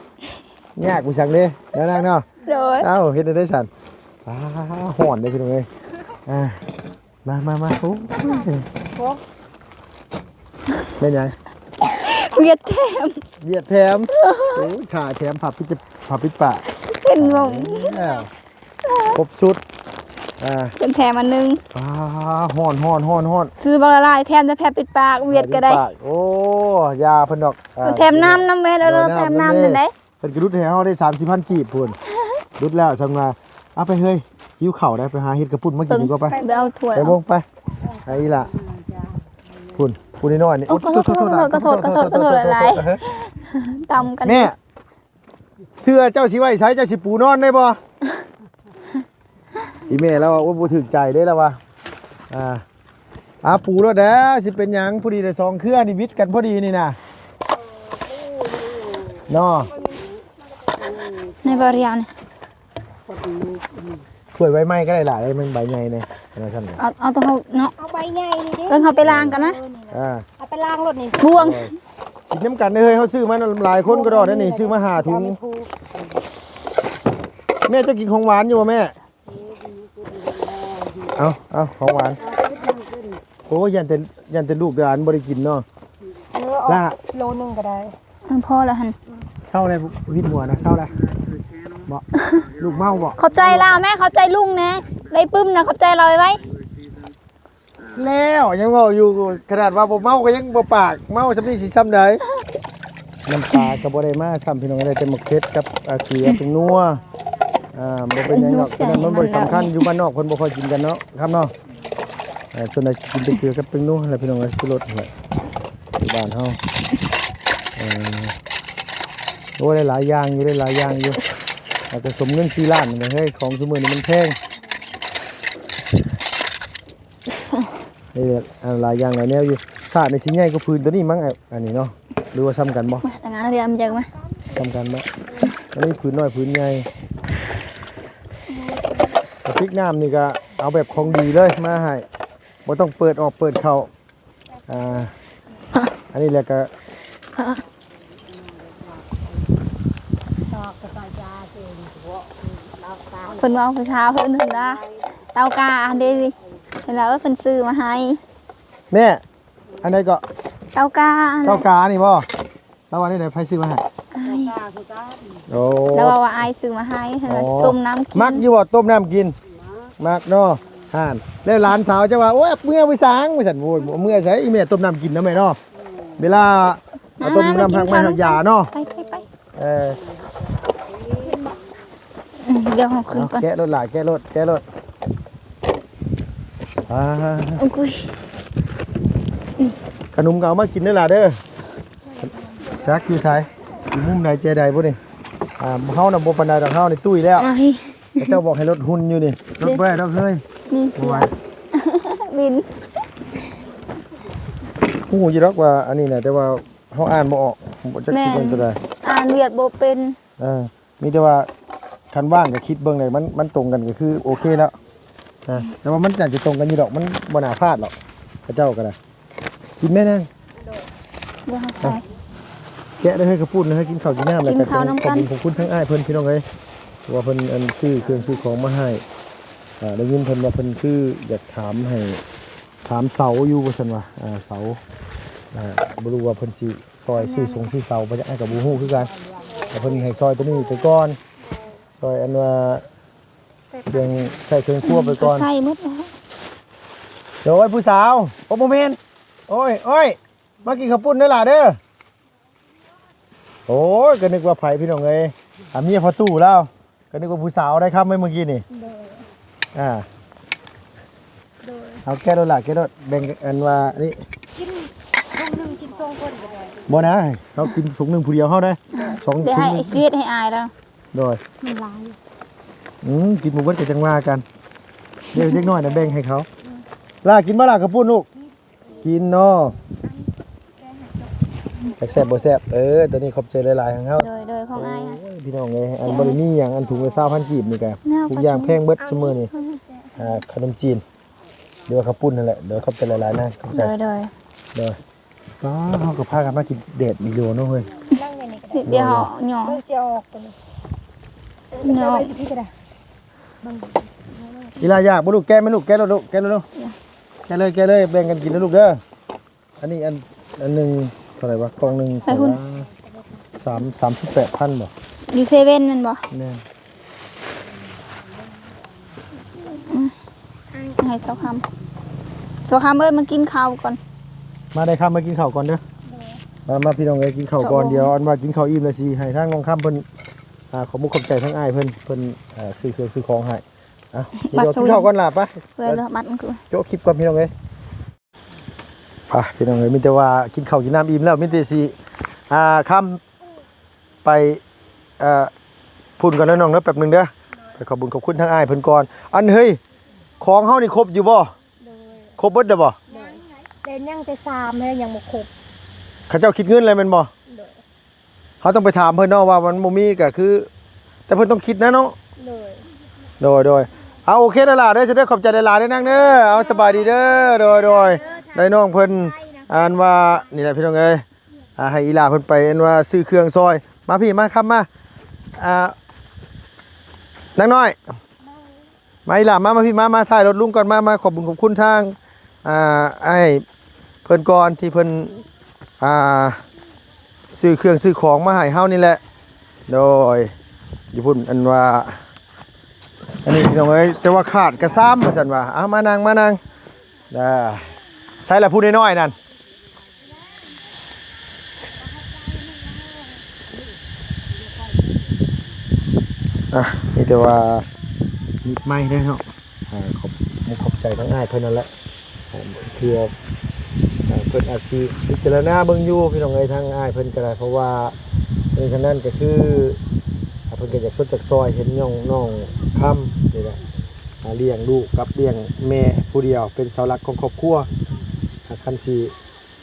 ຍາກຢູ່ສັງເດ້ ແນວນັ້ນເນາະ. ໂດຍ ເອົ້າ ເຮັດແນວໃດຊັ້ນ? ອ້າ ຮ້ອນເດ້ພີ່ນ້ອງເອີຍ. ອ່າ ມາ ມາ ມາ ໂອ້ຍ ແມ່ນຫຍັງ? ຫວຽດແຖມ ຫວຽດແຖມ ໂອ້ຍ ຖ້າແຖມຜ້າປິດ ຜ້າປິດປາກ ເຫັນບໍ່? ເອີ ຄົບຊຸດ ອ່າ ເພິ່ນແຖມອັນໜຶ່ງ. ອ້າ ຮ້ອນ ຮ້ອນ ຮ້ອນ ຮ້ອນ ຊື້ບັກຫຼາຍໆ ແຖມແຕ່ຜ້າປິດປາກ ຫວຽດກໍໄດ້. ໂອ້ ຢ່າເພິ່ນດອກ ອ່າ ເພິ່ນແຖມນ້ຳນຳແມ່ນ ເອີ ແຖມນ້ຳນັ້ນເດ້. ເພິ່ນກໍຫຼຸດໃຫ້ເຮົາໄດ້ສາມສິບພັນກີບພຸ້ນ ຫຼຸດແລ້ວ. ຊັ້ນວ່າ ເອົາໄປເຮີ້ຍ ຫິວເຂົ້າໄດ໋ ໄປຫາເຮັດກະປຸ້ນມາກິນດີກວ່າ ໄປ ໄປເອົາຖ້ວຍ ໄປ ໄປ ໄປ ອີ່ຫຼ້າ ພຸ້ນ ຜູ້ນ້ອຍໆນີ້. ໂອ້ ຂໍໂທດ ຂໍໂທດ ຂໍໂທດ ຫຼາຍໆ ຕຳກັນ. ແມ່ ເສື້ອເຈົ້າຊິໄວ້ໃສ? ເຈົ້າຊິປູນອນໄດ້ບໍ່? ອີແມ່ລາວວ່າ ໂອ້ຍ ບໍ່ຖືກໃຈເດ້ ລາວວ່າ ອ່າ ອ່າ ປູໂລດແດ່ ຊິເປັນຫຍັງ ພໍດີໄດ້ສອງເຄືອນີ້ ບິດກັນພໍດີນີ້ນະ ເນາະ ໃນບໍລິຍານີ້. ຖ້ວຍໃບໃໝ່ກໍໄດ້ຫຼາຍ ມັນໃບໃຫຍ່ແດ່ ເອົາ ເອົາໂຕເຮົາເນາະ ເອົາໃບໃຫຍ່ນີ້ເດ້ ເອີ້ນເຮົາໄປລ້າງກັນນະ ອ່າ ເອົາໄປລ້າງໂລດນີ້ ບ່ວງ ກິນນຳກັນເດີເຮີ້ຍ. ເຮົາຊື້ມາຫຼາຍຄົນກະດອກນີ້ ຊື້ມາຫ້າຖົງ. ແມ່ ເຈົ້າກິນຂອງຫວານຢູ່ບໍ່ແມ່? ເອົາ ເອົາ ຂອງຫວານ. ໂອ້ຍ ຢ້ານແຕ່ ຢ້ານແຕ່ລູກຫຼານບໍ່ໄດ້ກິນເນາະ. ເອີ ເອົາ ລະ ໂລໜຶ່ງກໍໄດ້ ເອີ ພໍແລ້ວຫັ້ນ. ເຊົາແລ້ວ ວິດຫົວນະ ເຊົາແລ້ວ. ບໍ່ ລູກເມົາບໍ່? ຂອບໃຈລາວແມ່ ຂອບໃຈລຸງແດ່ ໄດ້ປຶ້ມນະ ຂອບໃຈລາວໄວໆ. ແລ້ວຍັງເວົ້າຢູ່ ຂະໜາດວ່າບໍ່ເມົາກໍຍັງບໍ່ປາກ ເມົາຊ່ຳນີ້ຊິຊ່ຳໃດ. ນ້ຳປາກໍບໍ່ໄດ້ມາຊ້ຳ ພີ່ນ້ອງ ໄດ້ແຕ່ໝາກເຜັດກັບ ອ່າ ເກືອ ແປ້ງນົວ. ອ່າ ບໍ່ເປັນຫຍັງດອກ ແຕ່ນັ້ນມັນບໍ່ໄດ້ສຳຄັນ ຢູ່ບ້ານນອກເພິ່ນບໍ່ຄ່ອຍກິນກັນເນາະ ຄຳເນາະ. ອ່າ ສ່ວນໃຫຍ່ກິນແຕ່ເກືອກັບແປ້ງນົວແຫຼະ ພີ່ນ້ອງເອີຍ ຊູລົດຫັ້ນແຫຼະ ຢູ່ບ້ານເຮົາ. ເອີ ໂອ້ ໄດ້ຫຼາຍຢ່າງຢູ່ ໄດ້ຫຼາຍຢ່າງຢູ່. ອາດຈະສົມເງິນສີ່ລ້ານນີ້ແຫຼະເຮີ້ຍ ຂອງຊຸມື້ນີ້ມັນແພງ. ເອີ ອັນຫຼາຍຢ່າງຫຼາຍແນວຢູ່. ຖາດນີ້ຊິໃຫຍ່ກວ່າຜືນໂຕນີ້ມັ້ງ ອາ ອັນນີ້ເນາະ ຫຼືວ່າຊ່ຳກັນບໍ່? ມາ ຕັ້ງງານດຽວມັນຈະມາ ຊ່ຳກັນບໍ່? ອັນນີ້ຜືນນ້ອຍຜືນໃຫຍ່. ກະຕິກນ້ຳນີ້ກະເອົາແບບຂອງດີເລີຍມາໃຫ້ ບໍ່ຕ້ອງເປີດອອກເປີດເຂົ້າ. ອ່າ ອັນນີ້ແຫຼະກະ ເພິ່ນເວົ້າພາສາເພິ່ນຫັ້ນນະ ເຕົ້າກາ ອັນນີ້ເພິ່ນວ່າ ເອີ ເພິ່ນຊື້ມາໃຫ້. ແມ່ ອັນໃດເກາະ? ເຕົ້າກາ ເຕົ້າການີ້ບໍ່? ລາວວ່າແນວໃດ ໃຜຊື້ມາໃຫ້? ອ້າຍ ໂອ້ ລາວເວົ້າວ່າອ້າຍຊື້ມາໃຫ້ ຫັ້ນນະ ຕົ້ມນ້ຳກິນ. ມັກຢູ່ບໍ່ ຕົ້ມນ້ຳກິນ? ມັກເນາະ. ຫັ້ນ ແລ້ວຫຼານສາວເຈົ້າວ່າ ໂອ້ຍ ເມືອໄປສາງ ວ່າຊັ້ນ. ໂອ້ຍ ເມືອໃສ ອີແມ່ຕົ້ມນ້ຳກິນນະແມ່ເນາະ. ເວລາເອົາຕົ້ມນ້ຳ ມາ ມາກິນ ຮັກໄມ້ ຂ້າວ ຮັກຢາເນາະ. ໄປ ໄປ ໄປ ເອີ ອືມ ດຽວເຮົາຂຶ້ນກ່ອນ ເອົາ ແກະໂລດຫຼ້າ ແກະໂລດ ແກະໂລດ. ອ່າ ໂອ້ຍ ຂະໜົມກໍເອົາມາກິນເດີຫຼ້າເດີ. ຈັກຢູ່ໃສ ຢູ່ມຸມໃດແຈໃດພຸ້ນນີ້. ອ່າ ເຮົານະບໍ່ປານໃດດອກ ເຮົານີ້ຕຸ້ຍແລ້ວ. ເຈົ້າບອກໃຫ້ລົດຫຸ່ນຢູ່ນີ້ ລົດບໍ່ໄດ້ດອກເຮີ້ຍ. ນີ້ ບໍ່ໄຫວ ບິນ. ຮູ້ຢູ່ດອກວ່າອັນນີ້ນະ ແຕ່ວ່າ ເຮົາອ່ານບໍ່ອອກ ບໍ່ຈັກຊິເປັນຕົວໃດ ອ່ານຫວຽດບໍ່ເປັນ. ເອີ ມີແຕ່ວ່າຄັນວ່າງກໍຄິດເບິ່ງໄດ້ ມັນ ມັນຕົງກັນກໍຄືໂອເຄແລ້ວນະ. ແຕ່ວ່າມັນໜ້າຈະຕົງກັນຢູ່ດອກ ມັນບໍ່ໜ້າພາດດອກ ເຂົາເຈົ້າກໍໄດ້. ກິນແມ່ນາງ ແກະໄດ້ເຮີ້ຍ ເຂົ້າປຸ້ນເຮີ້ຍ ກິນເຂົ້າກິນນ້ຳ ແລ້ວກໍຂອບຄຸນຂອບຄຸນທາງອ້າຍເພິ່ນ ພີ່ນ້ອງເອີຍ ເພາະວ່າເພິ່ນ ອັນ ຊື້ເຄື່ອງຊື້ຂອງມາໃຫ້. ອ່າ ໄດ້ຍິນເພິ່ນວ່າເພິ່ນຄືຢາກຖາມໃຫ້ ຖາມເສົາຢູ່ວ່າຊັ້ນວ່າ ອ່າ ເສົາ ອ່າ ບໍ່ຮູ້ວ່າເພິ່ນຊິ ຊ່ອຍຊື້ສົງຊື້ເສົາບໍ່ຈັກ ອ້າຍກໍບໍ່ຮູ້ຄືກັນ. ແຕ່ເພິ່ນໃຫ້ຊ່ອຍໂຕນີ້ໄປກ່ອນ ຊ່ອຍອັນວ່າເຄື່ອງໃຊ້ເຄື່ອງຄົວໄປກ່ອນ. ໃຊ້ໝົດແລ້ວ. ໂອ້ຍ ຜູ້ສາວ ໂອ້ ບໍ່ແມ່ນ ໂອ້ຍ ໂອ້ຍ ມາກິນເຂົ້າປຸ້ນເດີຫຼ້າເດີ. ໂອ້ຍ ກໍນຶກວ່າໃຜ ພີ່ນ້ອງເອີຍ ອາ ເມຍພໍ່ຕູ້ລາວ. ກໍນຶກວ່າຜູ້ສາວໄດ້ຄຳໄວ້ມື້ກີ້ນີ້. ໂດຍ ອ່າ ໂດຍ ເອົາແກະໂລດຫຼ້າ ແກະໂລດ ແບ່ງກັນວ່ານີ້ ກິນຖົງໜຶ່ງກິນສອງຄົນກໍໄດ້. ບໍ່ນະ ເຮົາກິນຖົງໜຶ່ງຜູ້ດຽວເຮົາໄດ້ ສອງ ເດ ໃຫ້ ຖົງໜຶ່ງ ເຮັດໃຫ້ອາຍແລ້ວ ໂດຍ ມັນຫຼາຍ ອືມ ກິນບໍ່ເບິດກໍຈັ່ງວ່າກັນ ເດັກ ເດັກນ້ອຍນະແບ່ງໃຫ້ເຂົາ ຫຼ້າກິນບໍ່ຫຼ້າ ເຂົ້າປຸ້ນລູກ? ກິນເນາະ ຈັກແຊບບໍ່ແຊບ ເອີ ໂຕນີ້ຂອບໃຈຫຼາຍໆ ຂອງເຮົາ ໂດຍ ໂດຍ ຂອງອ້າຍ ໂອ້ຍ ພີ່ນ້ອງເອີຍ ອັນບໍ່ໄດ້ມີຫຍັງ ອັນຖົງລະຊາວພັນກີບນີ້ກະ ທຸກຢ່າງແພງເບິດຊຸມື້ນີ້ ອ່າ ຂະໜົມຈີນ ຫຼືວ່າເຂົ້າປຸ້ນຫັ້ນແຫຼະ ໂດຍ ຂອບໃຈຫຼາຍໆ ນະ ຂອບໃຈ ໂດຍ ໂດຍ ໂດຍ ປ້າ ເຮົາກໍພາກັນມາກິນແດດອີ່ໂດເນາະເຮີ້ຍ ດຽວເຮົາຫຍໍ້ ເບິ່ງຊິເອົາອອກຕົວນີ້ ຫຍໍ້ ອີ່ຫຼ້າຢາກບໍ່ລູກ? ແກະແມ່ລູກ ແກະໂລດລູກ ແກະໂລດລູກ ແກະເລີຍ ແກະເລີຍ ແບ່ງກັນກິນເດີລູກເດີ ອັນນີ້ອັນ ອັນໜຶ່ງເທົ່າໃດວະ? ກ່ອງໜຶ່ງ ໄປພຸ້ນ ສາມ ສາມສິບແປດພັນບໍ່? ຢູ່ເຊເວັ່ນແມ່ນບໍ່? ແມ່ນ ອືມ ໃຫ້ຊາວຄຳ ຊາວຄຳເອີຍ ມາກິນເຂົ້າກ່ອນ ມາໄດ້ຄຳ ມາກິນເຂົ້າກ່ອນເດີ ມາ ມາ ພີ່ນ້ອງເອີຍ ກິນເຂົ້າກ່ອນ ດຽວອັນວ່າກິນເຂົ້າອີ່ມແລ້ວຊິໃຫ້ທາງນ້ອງຄຳເພິ່ນ ອ່າ ຂອບມຸກຂອບໃຈທາງອ້າຍເພິ່ນ ເພິ່ນ ອ່າ ຊື້ເຄື່ອງຊື້ຂອງໃຫ້ ອ່ະ ມາ ກິນເຂົ້າກ່ອນຫຼ້າ ໄປ ເພື່ອມັດມັນຄື ໂຈະຄລິບກ່ອນ ພີ່ນ້ອງເອີຍ ໄປ ພີ່ນ້ອງເອີຍ ມີແຕ່ວ່າກິນເຂົ້າກິນນ້ຳອີ່ມແລ້ວ ມີແຕ່ຊິ ອ່າ ຄຳ ໄປ ເອີ ພຸ້ນກ່ອນເດີນ້ອງເດີ ແປັບໜຶ່ງເດີ ໄປຂອບບຸນຂອບຄຸນທາງອ້າຍເພິ່ນກ່ອນ ອັນ ເຮີ້ຍ ຂອງເຮົານີ້ຄົບຢູ່ບໍ່? ໂດຍ ຄົບເບິດແລ້ວບໍ່? ໂດຍ ແຕ່ຍັງແຕ່ຊາມແລ້ວຍັງບໍ່ຄົບ ເຂົາເຈົ້າຄິດເງິນແລ້ວແມ່ນບໍ່? ໂດຍ ເຮົາຕ້ອງໄປຖາມເພິ່ນເນາະວ່າມັນບໍ່ມີກໍຄື ແຕ່ເພິ່ນຕ້ອງຄິດນະເນາະ ໂດຍ ໂດຍ ໂດຍ ເອົາ ໂອເຄເດີຫຼ້າເດີ ເດີ ຂອບໃຈຫຼາຍໆເດີນາງເດີ ເອົາ ສະບາຍດີເດີ ໂດຍ ໂດຍ ໄດ້ນ້ອງເພິ່ນ ອັນວ່າ ນີ້ແຫຼະ ພີ່ນ້ອງເອີຍ ອ່າ ໃຫ້ອີ່ຫຼ້າເພິ່ນໄປ ອັນວ່າຊື້ເຄື່ອງຊ່ອຍ ມາພີ່ ມາຄຳມາ ອ່າ ນາງນ້ອຍ ມາອີ່ຫຼ້າ ມາ ມາພີ່ ມາ ມາ ຖ່າຍລົດລຸງກ່ອນ ມາ ມາ ຂອບບຸນຂອບຄຸນທາງ ອ່າ ອ້າຍເພິ່ນກ່ອນ ທີ່ເພິ່ນ ອ່າ ຊື້ເຄື່ອງຊື້ຂອງມາໃຫ້ເຮົານີ້ແຫຼະ ໂດຍ ຢູ່ພຸ້ນ ອັນວ່າ ອັນນີ້ ພີ່ນ້ອງເອີຍ ແຕ່ວ່າຂາດກະຊາມວ່າຊັ້ນວ່າ ເອົາ ມານັ່ງ ມານັ່ງ ອ່າ ໃສລະຜູ້ນ້ອຍໆນັ້ນ? ອ່ະ ມີແຕ່ວ່າ ມີດໄມ້ເດ້ເນາະ ອ່າ ຂອບ ຂອບໃຈທາງອ້າຍເພິ່ນນັ້ນແຫຼະ ເພື່ອ ອ່າ ເພິ່ນອາດຊິພິຈາລະນາເບິ່ງຢູ່ ພີ່ນ້ອງເອີຍ ທາງອ້າຍເພິ່ນກໍໄດ້ ເພາະວ່າ ເອີ ທາງນັ້ນກໍຄື ອ່າ ເພິ່ນກໍຢາກຊົດຢາກຊ່ອຍ ເຫັນນ້ອງ ນ້ອງຄຳນີ້ແຫຼະ ອ່າ ລ້ຽງລູກກັບລ້ຽງແມ່ຜູ້ດຽວ ເປັນເສົາຫຼັກຂອງຄອບຄົວ ອ່າ ຄັນຊິ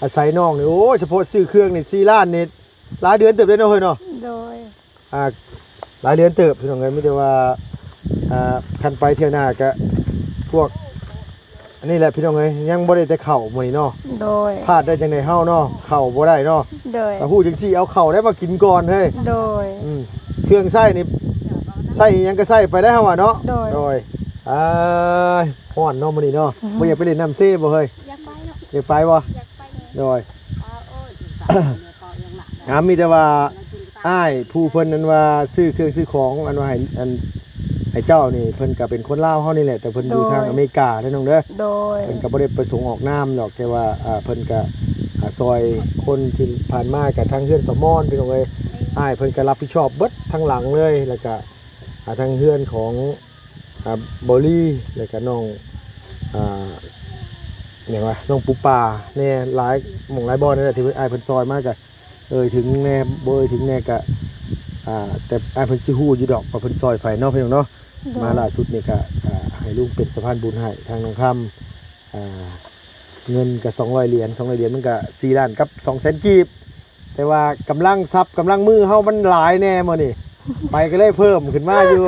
ອາໄສນ້ອງນີ້ ໂອ້ຍ ສະເພາະຊື້ເຄື່ອງນີ້ ສີ່ລ້ານນີ້ ຫຼາຍເດືອນເຕີບເດ້ເນາະເຮີ້ຍເນາະ ໂດຍ ອ່າ ຫຼາຍເດືອນເຕີບ ພີ່ນ້ອງເອີຍ ມີແຕ່ວ່າ ອ່າ ຄັນໄປທ່ຽວໜ້າກະ ພວກ ອັນນີ້ແຫຼະ ພີ່ນ້ອງເອີຍ ຍັງບໍ່ໄດ້ແຕ່ເຂົ້າມື້ນີ້ເນາະ ໂດຍ ພາດໄດ້ຈັ່ງໃດເຮົາເນາະ ເຂົ້າບໍ່ໄດ້ເນາະ ໂດຍ ກໍຮູ້ຈັ່ງຊີ້ ເອົາເຂົ້າໄດ້ມາກິນກ່ອນເຮີ້ຍ ໂດຍ ອືມ ເຄື່ອງໃຊ້ນີ້ ໃຊ້ອີ່ຫຍັງກໍໃຊ້ໄປໄດ້ເຮົາວ່າເນາະ ໂດຍ ໂດຍ ອ້າຍ ຮ້ອນເນາະມື້ນີ້ເນາະ ອືມ ບໍ່ຢາກໄປຫຼິ້ນນ້ຳເຊບໍ່ເຮີ້ຍ? ຢາກໄປເນາະ ຢາກໄປບໍ່? ຢາກໄປເນາະ ໂດຍ ອ່າ ມີແຕ່ວ່າອ້າຍຜູ້ເພິ່ນ ອັນວ່າ ຊື້ເຄື່ອງຊື້ຂອງ ອັນວ່າ ໃຫ້ ອັນ ໃຫ້ເຈົ້ານີ້ ເພິ່ນກໍເປັນຄົນລາວເຮົານີ້ແຫຼະ ແຕ່ເພິ່ນຢູ່ ໂດຍ ທາງອາເມລິກາເດີນ້ອງເດີ ໂດຍ ເພິ່ນກໍບໍ່ໄດ້ປະສົງອອກນາມດອກ ແຕ່ວ່າ ອ່າ ເພິ່ນກໍ ອ່າ ຊ່ອຍຄົນທີ່ຜ່ານມາ ກໍທາງເຮືອນສະໝອນ ພີ່ນ້ອງເອີຍ ອ້າຍເພິ່ນກໍຮັບຜິດຊອບເບິດທັງຫຼັງເລີຍ ແລ້ວກໍ ອ່າ ທາງເຮືອນຂອງ ອ່າ ເບົາລີ ແລ້ວກະນ້ອງ ອ່າ ຫຍັງວະ ນ້ອງປູປາແດ່ ຫຼາຍໝ່ອງຫຼາຍບ່ອນນັ້ນແຫຼະ ທີ່ເພິ່ນ ອ້າຍເພິ່ນຊ່ອຍມາ ກະເອີ່ຍເຖິງແດ່ ບໍ່ເອີ່ຍເຖິງແດ່ ກະ ອ່າ ແຕ່ອ້າຍເພິ່ນຊິຮູ້ຢູ່ດອກວ່າເພິ່ນຊ່ອຍໃຜເນາະ ພີ່ນ້ອງເນາະ ໂດຍ ມາລ່າສຸດນີ້ກະ ອ່າ ໃຫ້ລຸງເປັນສະພານບຸນໃຫ້ທາງນ້ອງຄຳ ອ່າ ເງິນກະສອງຮ້ອຍຫຼຽນ ສອງຮ້ອຍຫຼຽນມັນກະສີ່ລ້ານກັບສອງແສນກີບ ແຕ່ວ່າກຳລັງຊັບກຳລັງມືເຮົາມັນຫຼາຍແດ່ມື້ນີ້ ໄປກໍເລີຍເພີ່ມຂຶ້ນມາຢູ່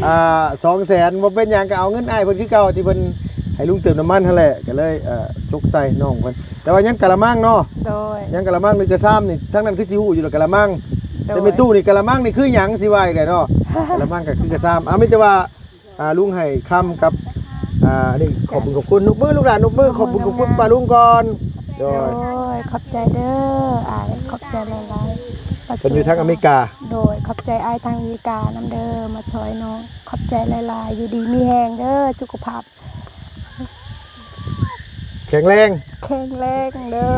ອ່າ ສອງແສນ ບໍ່ເປັນຫຍັງ ກໍເອົາເງິນອ້າຍເພິ່ນຄືເກົ່າ ທີ່ເພິ່ນໃຫ້ລຸງເຕີມນ້ຳມັນຫັ້ນແຫຼະ ກໍເລີຍ ເອີ ຈົກໃສ່ນ້ອງເພິ່ນ ແຕ່ວ່າຍັງກະລະມັງເນາະ ໂດຍ ຍັງກະລະມັງ ຫຼືກະຊາມນີ້ ທາງນັ້ນຄືຊິຮູ້ຢູ່ດອກ ກະລະມັງ ໂດຍ ແຕ່ແມ່ຕູ້ນີ້ ກະລະມັງນີ້ຄືຫຍັງ ຊິວ່າອີກແຫຼະເນາະ ກະລະມັງກໍຄືກະຊາມ ອ່າ ມີແຕ່ວ່າ ອ່າ ລຸງໃຫ້ຄຳກັບ ອ່າ ອັນນີ້ ຂອບຄຸນ ຂອບຄຸນ ນົບມືລູກຫຼານ ນົບມື ຂອບຄຸນ ຂອບຄຸນປ້າລຸງກ່ອນ ໂດຍ ໂດຍ ຂອບໃຈເດີອ້າຍ ຂອບໃຈຫຼາຍໆ ເພິ່ນຢູ່ທາງອາເມລິກາ ໂດຍ ຂອບໃຈອ້າຍທາງອາເມລິການຳເດີ ມາຊ່ອຍນ້ອງ ຂອບໃຈຫຼາຍໆ ຢູ່ດີມີແຮງເດີ ສຸຂະພາບ ແຂງແຮງ ແຂງແຮງເດີ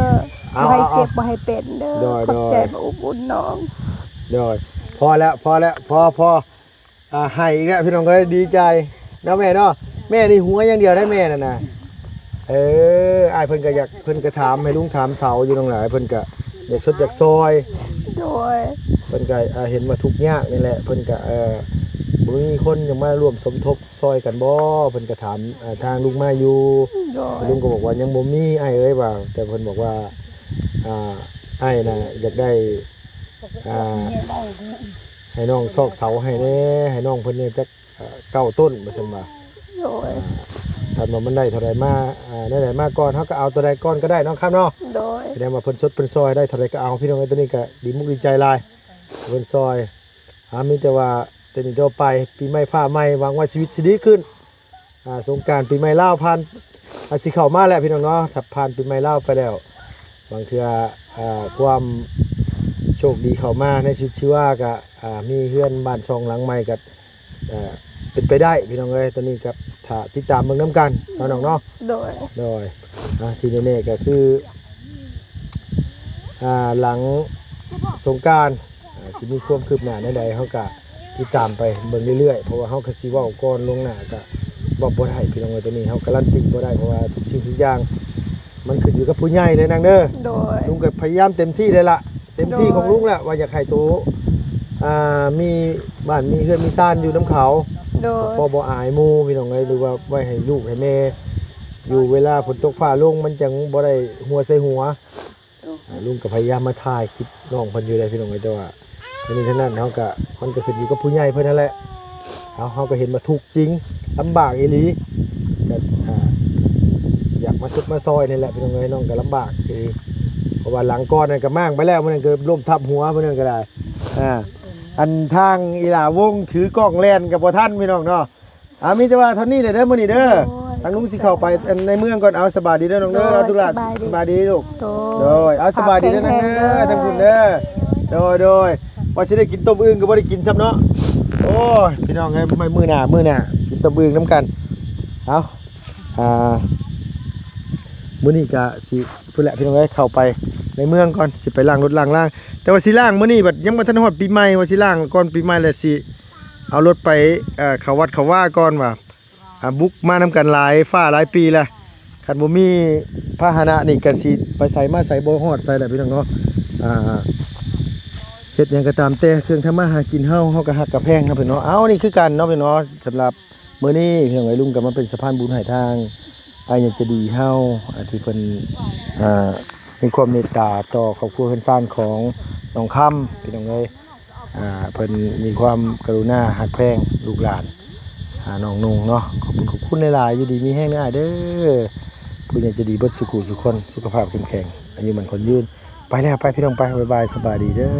ເອົາ ບໍ່ໃຫ້ເຈັບ ເອົາ ບໍ່ໃຫ້ເປັນເດີ ໂດຍ ຂອບໃຈ ໂດຍ ມາອຸດໜູນນ້ອງ ໂດຍ ພໍແລ້ວ ພໍແລ້ວ ພໍ ພໍ ອ່າ ໄຫ້ອີກແລ້ວພີ່ນ້ອງເອີຍ ດີໃຈເນາະແມ່ເນາະ ແມ່ນີ້ຫົວຢ່າງດຽວໄດ໋ແມ່ນັ້ນນະ ເອີ ອ້າຍເພິ່ນກໍຢາກ ເພິ່ນກໍຖາມ ໃຫ້ລຸງຖາມເສົາຢູ່ນ້ອງຫຼາຍ ເພິ່ນກໍ ຢາກຊົດຢາກຊ່ອຍ ໂດຍ ເພິ່ນກໍ ເອີ ເຫັນວ່າທຸກຍາກນີ້ແຫຼະ ເພິ່ນກໍ ເອີ ບໍ່ມີຄົນຢາກມາຮ່ວມສົມທົບຊ່ອຍກັນບໍ່ ເພິ່ນກໍຖາມ ເອີ ທາງລຸງມາຢູ່ ໂດຍ ລຸງກໍບອກວ່າຍັງບໍ່ມີອ້າຍເອີຍວ່າ ແຕ່ເພິ່ນບອກວ່າ ອ່າ ອ້າຍນະຢາກໄດ້ ອ່າ ໃຫ້ນ້ອງຊອກເສົາໃຫ້ແດ່ ໃຫ້ນ້ອງເພິ່ນນີ້ຈັກ ເອີ ເກົ້າຕົ້ນວ່າຊັ້ນວ່າ ໂດຍ ອ່າ ຄັນວ່າມັນໄດ້ເທົ່າໃດມາ ອ່າ ແນວໃດມາກ່ອນ ເຮົາກໍເອົາຕົວໃດກ່ອນກໍໄດ້ເນາະ ຄຳເນາະ ໂດຍ ສະແດງວ່າເພິ່ນຊົດເພິ່ນຊ່ອຍໄດ້ເທົ່າໃດກໍເອົາ ພີ່ນ້ອງເອີຍ ຕົວນີ້ກໍດີມຸກດີໃຈຫຼາຍ ເພິ່ນຊ່ອຍ ອ່າ ມີແຕ່ວ່າແຕ່ນີ້ຕໍ່ໄປ ປີໃໝ່ຟ້າໃໝ່ ຫວັງວ່າຊີວິດຊິດີຂຶ້ນ ອ່າ ສົງການປີໃໝ່ລາວຜ່ານ ອ່າ ຊິເຂົ້າມາແລ້ວ ພີ່ນ້ອງເນາະ ຖ້າຜ່ານປີໃໝ່ລາວໄປແລ້ວ ບາງເທື່ອ ອ່າ ຄວາມໂຊກດີເຂົ້າມາໃນຊີວິດຊີວາ ກະ ອ່າ ມີເຮືອນບ້ານຊ່ອງຫຼັງໃໝ່ ກະ ເປັນໄປໄດ້ ພີ່ນ້ອງເອີຍ ຕອນນີ້ກະຖ້າຕິດຕາມເບິ່ງນຳກັນເນາະ ນ້ອງເນາະ ໂດຍ ໂດຍ ອ່າ ທີ່ແນ່ໆ ກະຄື ອ່າ ຫຼັງສົງການ ອ່າ ຊິມີຄວາມຄືບໜ້າແນວໃດ ເຮົາກະຕິດຕາມໄປເບິ່ງເລື້ອຍໆ ເພາະວ່າເຮົາກະຊິເວົ້າກ່ອນລ່ວງໜ້າກະເວົ້າບໍ່ໄດ້ ພີ່ນ້ອງເອີຍ ຕອນນີ້ເຮົາກາລັນຕີບໍ່ໄດ້ ເພາະວ່າທຸກສິ່ງທຸກຢ່າງມັນຂຶ້ນຢູ່ກັບຜູ້ໃຫຍ່ເດີນາງເດີ ໂດຍ ລຸງກະພະຍາຍາມເຕັມທີ່ແລ້ວລະ ເຕັມທີ່ຂອງລຸງແລ້ວ ວ່າຢາກໃຫ້ໂຕ ອ່າ ມີບ້ານມີເຮືອນມີຊານຢູ່ນຳເຂົາ ໂດຍ ພໍບໍ່ອາຍໝູ່ ພີ່ນ້ອງເອີຍ ຫຼືວ່າໄວ້ໃຫ້ລູກໃຫ້ແມ່ຢູ່ ເວລາຝົນຕົກຟ້າລົງ ມັນຈັ່ງບໍ່ໄດ້ຫົວໃສ່ຫົວ ໂດຍ ອ່າ ລຸງກໍພະຍາຍາມມາຖ່າຍຄລິບນ້ອງເພິ່ນຢູ່ເດ້ ພີ່ນ້ອງເອີຍ ແຕ່ວ່າທັງນີ້ທັງນັ້ນເຮົາກໍ ມັນກໍຂຶ້ນຢູ່ກັບຜູ້ໃຫຍ່ເພິ່ນຫັ້ນແຫຼະ ເຮົາ ເຮົາກໍເຫັນວ່າທຸກຈິງ ລຳບາກອີ່ຫຼີ ກໍ ອ່າ ຢາກມາຊຸດມາຊ່ອຍນີ້ແຫຼະ ພີ່ນ້ອງເອີຍ ນ້ອງກໍລຳບາກອີ່ຫຼີ ເພາະວ່າຫຼັງກ່ອນນັ້ນກໍມ້າງໄປແລ້ວ ມື້ນັ້ນກໍລົ້ມທັບຫົວ ມື້ນັ້ນກໍໄດ້ ອ່າ ອັນທາງອີ່ຫຼ້າວົງຖືກ້ອງແລ່ນກໍບໍ່ທັນ ພີ່ນ້ອງເນາະ ອ່າ ມີແຕ່ວ່າເທົ່ານີ້ແຫຼະເດີ ມື້ນີ້ເດີ ໂດຍ ທາງລຸງຊິເຂົ້າໄປ ໂດຍ ອັນໃນເມືອງກ່ອນ ເອົາ ສະບາຍດີເດີນ້ອງເດີ ໂດຍ ເອົາ ທຸລາ ສະບາຍດີ ສະບາຍດີລູກ ໂດຍ ໂດຍ ເອົາ ສະບາຍດີເດີນາງເດີ ຂອບໃຈແຮງໆ ເດີ ທາງພຸ້ນເດີ ໂດຍ ໂດຍ ວ່າຊິໄດ້ກິນຕົ້ມອຶ່ງກໍບໍ່ໄດ້ກິນຊ້ຳເນາະ ໂອ້ຍ ພີ່ນ້ອງເອີຍ ໄວ້ມື້ໜ້າ ມື້ໜ້າ ກິນຕົ້ມອຶ່ງນຳກັນ ເອົາ ອ່າ ມື້ນີ້ກະຊິພຸ້ນແຫຼະ ພີ່ນ້ອງເອີຍ ເຂົ້າໄປໃນເມືອງກ່ອນ ຊິໄປລ້າງລົດລ້າງລາ ແຕ່ວ່າຊິລ້າງມື້ນີ້ບັດຍັງບໍ່ທັນຮອດປີໃໝ່ ວ່າຊິລ້າງກ່ອນປີໃໝ່ແລ້ວຊິ ເອົາລົດໄປ ເອີ ເຂົ້າວັດເຂົ້າວາກ່ອນວ່າ ອ່າ ບຸກມານຳກັນຫຼາຍຟ້າຫຼາຍປີແລ້ວ ຄັນບໍ່ມີພາຫະນະນີ້ກະຊິໄປໃສມາໃສບໍ່ຮອດໃສແຫຼະ ພີ່ນ້ອງເນາະ ອ່າ ເຮັດຫຍັງກໍຕາມແຕ່ ເຄື່ອງທຳມາຫາກິນເຮົາ ເຮົາກໍຮັກກໍແພງເນາະ ພີ່ນ້ອງເນາະ ເອົາ ນີ້ຄືກັນເນາະ ພີ່ນ້ອງເນາະ ສຳລັບມື້ນີ້ ພີ່ນ້ອງເອີຍ ລຸງກໍມາເປັນສະພານບຸນໃຫ້ທາງອ້າຍໃຫຍ່ໃຈດີເຮົາ ອ່າ ທີ່ເພິ່ນ ອ່າ ມີຄວາມເມດຕາຕໍ່ຄອບຄົວເຮືອນຊານຂອງນ້ອງຄຳ ພີ່ນ້ອງເອີຍ ອ່າ ເພິ່ນມີຄວາມກະລຸນາຮັກແພງລູກຫຼານ ອ່າ ນ້ອງນຸ່ງເນາະ ຂອບຄຸນ ຂອບຄຸນຫຼາຍໆ ຢູ່ດີມີແຮງເດີອ້າຍເດີ ຜູ້ໃຫຍ່ໃຈດີເບິດສູ່ຜູ້ສູ່ຄົນ ສຸຂະພາບເຂັ້ມແຂງ ອາຍຸໝັ້ນຂວັນຍືນ ໄປແລ້ວ ໄປ ພີ່ນ້ອງ ໄປ ບາຍບາຍ ສະບາຍດີເດີ.